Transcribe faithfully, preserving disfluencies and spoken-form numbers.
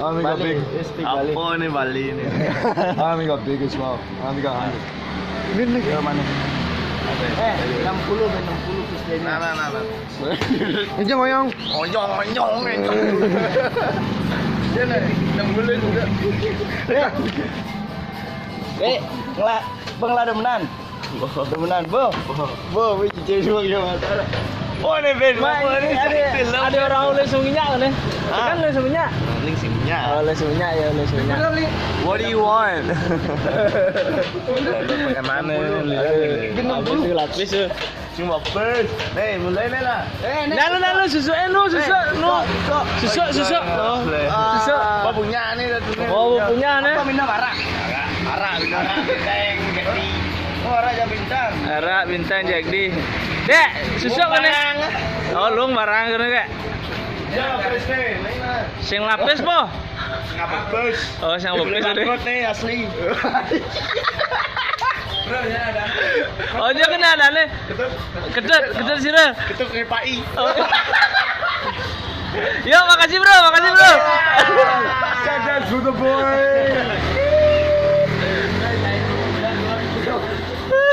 Ami got big. Apa nih Bali ini? Ami got big as well. Ami got hundred. Ini nih. Ya mana? Eh, enam puluh, enam puluh. Nah, nah, nah, nah. Ini ngoyong. Onyong, onyong, onyong. Dia nih, enam puluh juga. Eh, ngela, bang lada menan. Temenan, bo. Bo, bo, cici dua ya, Mas. Oh, ini Ben. Mak, ini ada, ada orang oleh sunginya, oleh. Kan oleh sunginya. Ning sunginya. Oleh sunginya ya, oleh sunginya. What do you want? Yang mana? Enam puluh. Lapis tuh. Cuma first. Nih, mulai nih lah. Eh, nih. Lalu, lalu, susu, eh, nu, susu, nu. Susu, susu. Oh, susu. Apa punya nih, satu nih? Oh, punya nih. Apa minum arak? Arak, minum arak. Bintang, jadi. Oh, arak jam bintang. Arak bintang jadi. Dek, susu mana? Oh, lu barang kena, Kak? Ya, lapis nih, mana? Sing lapis, po? Ngapa, Bos? Oh, sing lapis deh. Nih, asli. Oh, dia kena ada nih. Ketut, ketut sira. Ketut nih, Pak I. Oh. Yo, makasih, Bro, makasih, Bro. Shout out to the boy.